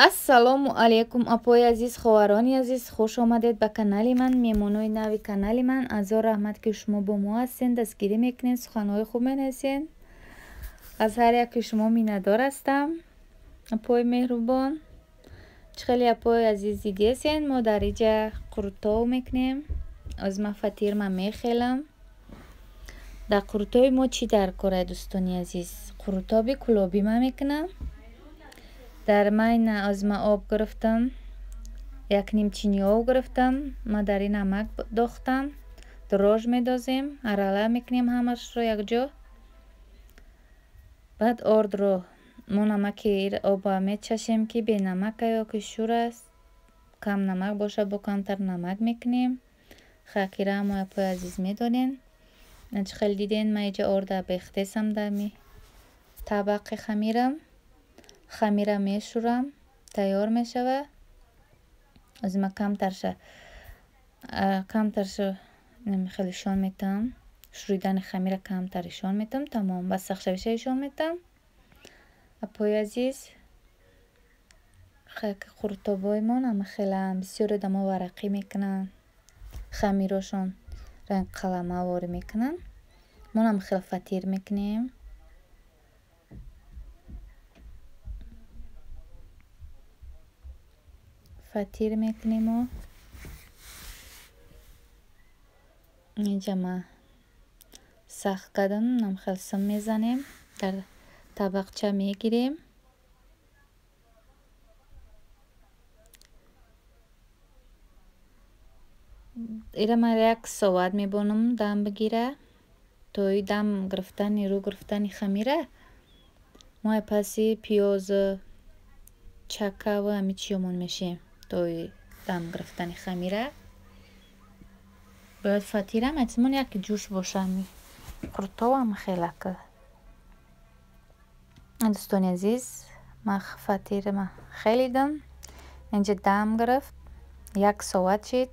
Ассалому алайкум, апои азиз, хоҳарони азиз, хуш омадед ба канали ман, меҳмонои нави канали ман. Азор раҳмат, ки шумо бо мо ҳастен, дастгирӣ мекунед, суханҳои хуб менависен. Аз ҳар яки шумо миннатдор ҳастам, апои меҳрубон. Чӣ хеле, апои азиз, дидесен, мо дар иҷа қурутов мекунем. Оз ман фатирма мехелам. Дар қурутоби мо чӣ дар кора, дӯстони азиз? Қурутоби кулобӣ ман мекунам. Дар майна оз ман об гирифтам, як ним чини об гирифтам, ман дар ин намак дохтам, дрож медозем, арала мекунем ҳамашро якҷо. Баъд ордро мо намаки оба мечашем, ки бенамака ё ки шур аст, кам намак бошад, бо камтар намак мекунем. Хакира ҳамои апои азиз медонен. Чӣ хеле диден, ман иҷа орда бехтесам дами табақи хамирам. Хамира мешӯрам, тайёр мешава. Оз ман камтарша хеле ишон метам. Шӯридани хамира камтар ишон метам, тамом. Ба сахтшавиша ишон метам. Апои азиз, қурутобоимон ама хелаанд. Бисёр одамо варақӣ мекунанд, хамирошон ранг қаламаворӣ мекунанд. Мо ҳам хеле фатир мекунем. Фатир мекунему инҷа ман сахт кардам, нам хел сим мезанем, дар табақча мегирем. Ира ман як соат мебонам дам бигира. То и дам гирифтани, рӯ гирифтани хамира мо паси пиёзу чакаву ҳами чиёмон мешем. То и дам гирифтани хамира бояд фатирам айтимон як ҷӯш боша. Ҳами қурутовам хелака. Дӯстони азиз, ман фатирама хелидам, инҷа дам гирифт, як соат шид.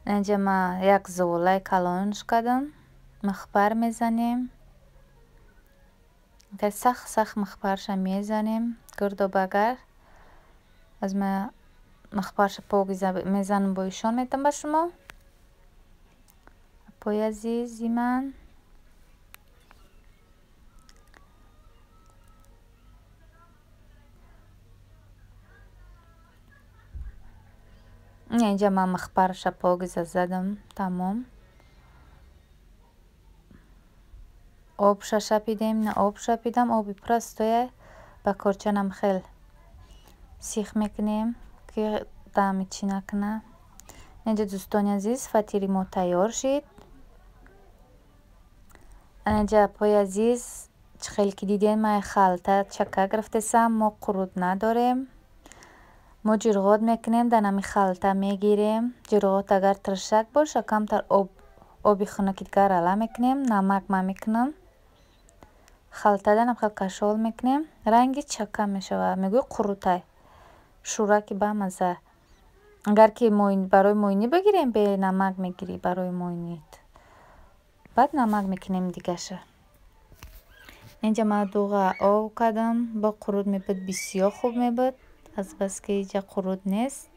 Инҷа ман як зуволаи калонш кардам, михпар мезанем. Сахт сахт михпарша мезанем, гирдобагар. Аз ман михпарша покиза мезанам, бо ишон метам ба шумо. Апои азизи ман, инҷа ман михпарша покиза задам, тамом. Обша шапидем, на об шапидам, оби простоя ба корчанам хел сих мекунем, ки дами чӣ накуна. Инҷа, дӯстони азиз, фатири мо тайёр шид. Инҷа, апои азиз, чӣ хеле ки дидем, ман халта чака гирифтесам, мо қурут надорем. Мо ҷирғот мекунем, дар ҳами халта мегирем. Ҷирғот агар тиршак боша, камтар оби хунуки дигар ала мекунем, намак ман мекунам. Халтаданам хел кашол мекунем, ранги чака мешавад, мегӯй қурутай, шӯраки бамаза. Агар ки барои моинӣ бигирем, бе намак мегирӣ барои моинит. Баъд намак мекунем дигаша. Инҷа ман дуға об кардам, бо қурут мебуд, бисёр хуб мебуд. Азбаски инҷа қурут нест,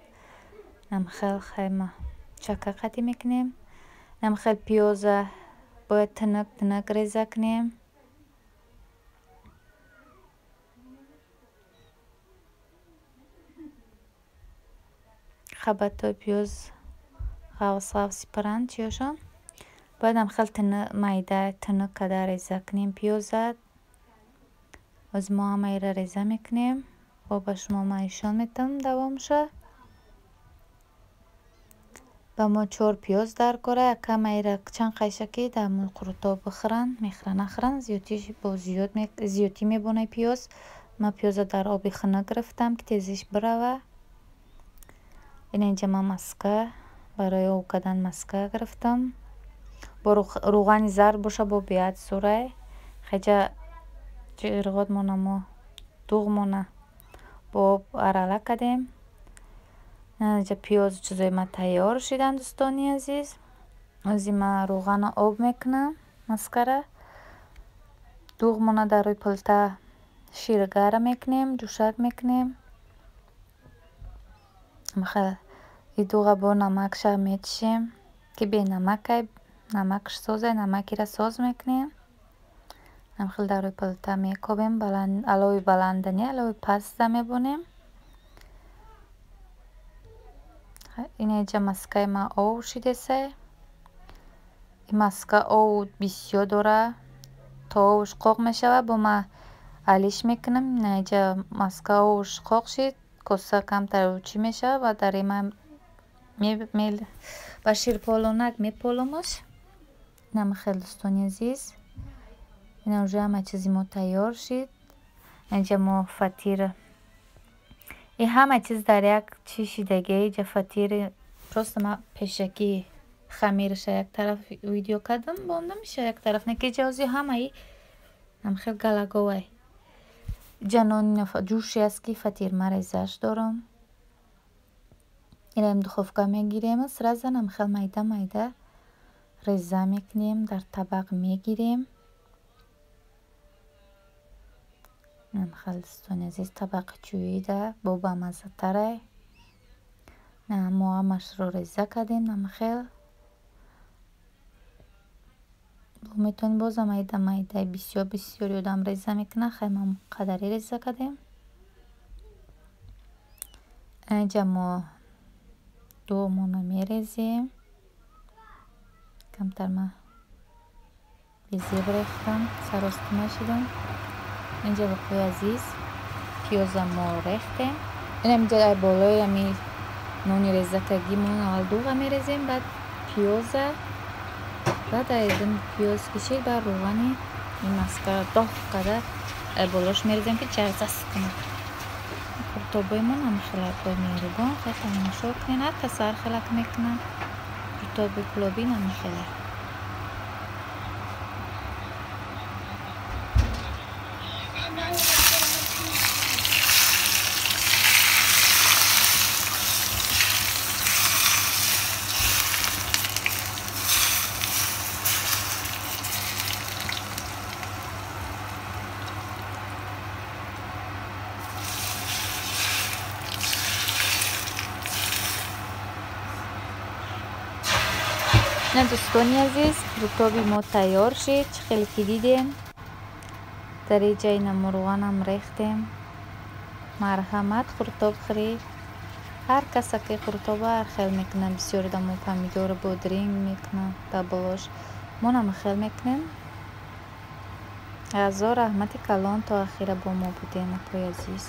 нам хел хайма чака қатӣ мекунем. Нам хел пиёза бояд тинак тинак реза кунем. Қабатҳои пиёз ғавс ғавси пиранд чиёшон. Бояд ам хел майда тинак карда реза кунем пиёза. Оз мо ҳамаира реза мекунем. Бо ба шумо ман ишон метам давомша. Ба мо 4 пиёз дар кора, якамаира чанд қайша ки дар қурутоб бихӯранд, мехӯранд, нахӯранд, зиёдтӣ мебонаи пиёз. Ман пиёза дар оби хунук гирифтам, ки тезиш бирава. Ина инҷа ман маска барои об кардан маска гирифтам. Бо рӯғани зард боша, бо беҳад зӯрай. Хеҷа ҷирғотмона мо дуғмона бо об арала кардем. Инҷа пиёзу чизои ман тайёр шиданд, дӯстони азиз. Ози ман рӯғана об мекунам маскара. Дуғмона дар рӯи пилта ширгара мекунем, ҷӯшак мекунем. И дуға бо намакша мечишем, ки бенамакай, намакш созай, намакира соз мекунем. Ҳамхел дар рӯи плита мекобем, алови баланда не, алови паста мебонем. Инаҷа маскаи ман ов шидесай. Ин маска ов бисёр дора, то овш қоқ мешавад, бо ман алиш мекунам. Инаҷа маска овш қоқ шид, коса камтар чӣ мешавад ва дар ин ман ба ширполонак меполомаш. Инам хел дӯстони азиз. Ина уже ҳама чизи мо тайёр шид. Инҷа мо фатир, и ҳама чиз дар як чӣ шидагия. Иҷа фатири просто ман пешакӣ хамираша як тараф видео кардам, бондам иша як тараф. Не ки иҷа ҳозир ҳамаи ҳамхел галаговай. Иҷа нони ҷӯше аст, ки фатирма резаш дорам. Ираем духовка мегирем, сразу ҳамхел майда майда реза мекунем, дар табақ мегирем. Ҳамхел дӯстони азиз, табақи чӯида бо бамаззатарай. Мо ҳамашро реза кардем ҳамхел. Метавонем бозам майда майда бисёр бисёри одам реза мекунад, хай мо қадаре реза кардем. Инҷа мо дуғмонро мерезем. Камтар ман безеб рехтам, сарости нашидам. Инҷа бақои азиз пиёза мо рехтем. Инам инҷа болои ҳами нони резакагимон аввал дуға мерезем, баъд пиёза, баъд айдин пиёз кишид, баъд рӯғани ин маска доғ карда болош мерезем, ки ҷарзас кунад. Қуртобоимон ҳамхела бо меҳрубон, хел тамошо кунед, ҳар кас ҳар хелак мекунад. Қуртоби кулобӣ намехела. На дӯстони азиз, қуртоби мо тайёр шид. Чӣ хеле ки дидем, дар инҷа ина мурғанам рехтем. Марҳамат, қуртоб хӯрӣ. Ҳар каса ки қуртоба ҳар хел мекунад. Бисёр одамо помидору бодринг мекунанд дар болош. Мо намхел мекунем. Ҳазор раҳмати калон, то ахира бо мо будем, апои азиз.